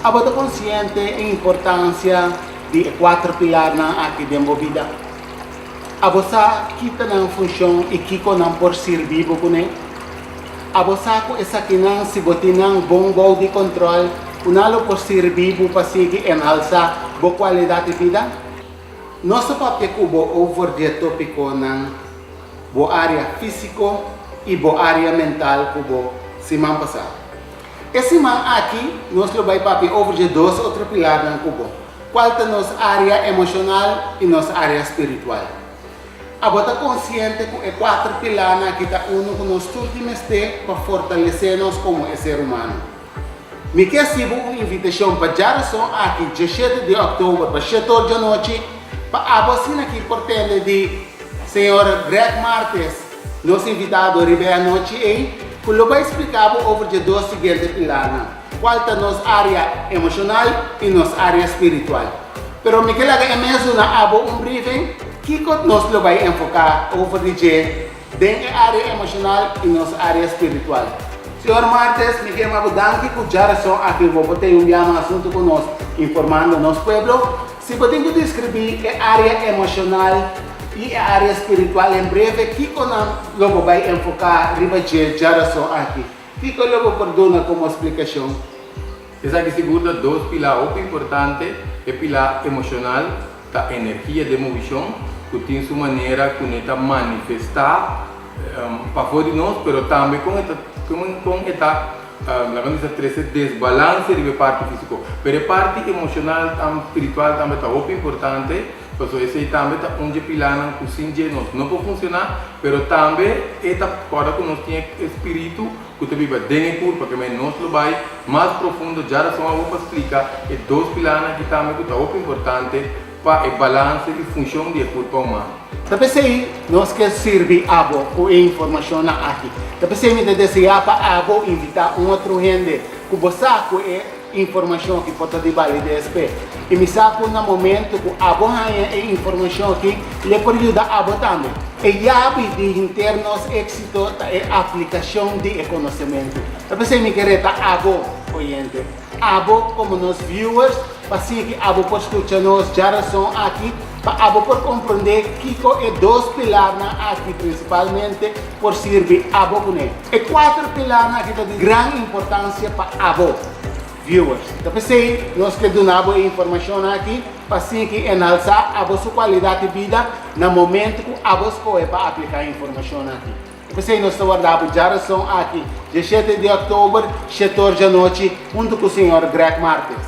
Abo ta konsiente e importansia di e kuater pilarnan aki den bo bida? Abo sa ki ta nan funshon i kiko nan por sirbi bo kuné? Abo sa ku esakinan si bo tin nan bon bou di kontròl ku nan lo por sirbi bo pa sigui enhalsá bo kualidat di bida? Nos ta papia ku bo over di e tópikonan bo área físiko i bo área mental ku bo siman pasá. E siman aki nos lo bai papia over dje dos otro pilarnan ku bo, kual ta nos área emoshonal i nos área spiritual. Abo ta konsiente ku e kuater pilarnan aki ta unu ku nos tur tin mester pa fortalesé nos komo e ser humano? Mi ke hasi bo un invitashon pa djarason aki, djeshete di òktober pa shete or djanochi, pa abo asina aki por tende di señor Greg Martes, nos invitado riba e anochi ei, ku lo bai splika bo over dje dos siguiente pilarnan, kual ta nos área emoshonal i nos área spiritual. Pero mi ke laga e mes duna abo un briefing kiko nos lo bai enfoká over di dje Den e área emoshonal i nos área spiritual. Señor Martes, mi ke mabo danki ku djarason aki bo por tei un biaha mas huntu ku nos informando nos pueblo. Si bo tin ku deskribí e área emoshonal i e área spiritual en breve, kiko nan lo bo bai enfoká riba dje djarason aki? Kiko lo bo por duna komo splikashon? Esaki sigur ta dos pilá hopi importante, e pilá emoshonal ta energia den movishon ku tin su manera ku ne ta manifestá pafó di nos, pero tambe kon e ta kon e ta laga nos bisa trese desbalanse riba e parti físiko. Pero e parti emoshonal spiritual tambe ta hopi importante, pasobra esei tambe ta un dje pilánan ku sin dje nos no por funshoná, pero tambe e ta kòrda ku nos tin e spiritu ku ta biba den e kurpa, ke mei nos lo bai mas profundo djarason awor pa splika e dos pilanan aki tambe ku ta hopi importante pa e balanse i funshon di e kurpa humano. Ta p'esei nos ke sirbi abo ku e informashonnan aki. Ta p'esei mi ta deseá pa abo invitá un otro hende ku bo sa ku e informashon aki por ta di balides p'e. I mi sa ku na momentu ku abo haña e informashon aki, le por yuda abo tambe. E yabi di henter nos éksito ta e aplikashon di e konosementu. Ta p'esei mi ke reta abo, oyente, abo komo nos viewers, pa sigui abo por skucha nos djarason aki, pa abo por komprondé kiko e dos pilarnan aki prinsipalmente por sirbi abo kuné. E kuater pilarnan aki ta di gran importansia pa abo, viewers. Ta p'esei nos ke duna bo e informashonnan aki pa sigui enhalsá abo su kualidat di bida na momentu ku abo skohe pa apliká e informashonnan aki. Ta p'esei nos ta warda bo djarason aki, djeshete di òktober, shetor djanochi, huntu ku señor Greg Martes.